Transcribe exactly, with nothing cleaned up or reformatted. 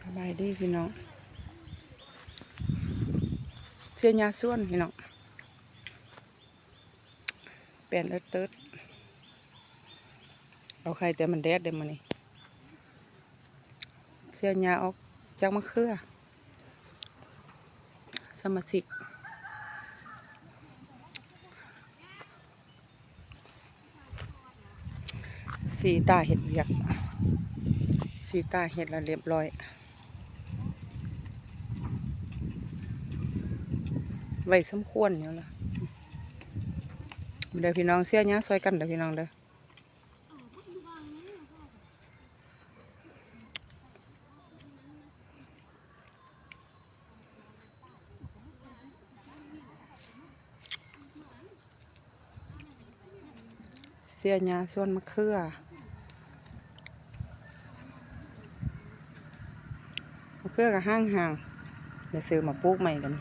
สบายดีพี่น้อง เสียหญ้าสวนพี่น้อง แปนเอิดเติด เอาไข่แต่มันแดดเด้อมื้อนี้ เสียหญ้าออกจากมะเขือ สมาชิก สีตาเฮ็ดเวียก สีตาเฮ็ดแล้วเรียบร้อย ไว้สมควรอยู่ล่ะ เด้อพี่น้อง เสียหญ้าซอยกันเด้อพี่น้องเด้อ เสียหญ้าสวนมะเขือ มะเขือก็ห่างๆ เดี๋ยวซื้อมาปลูกใหม่กัน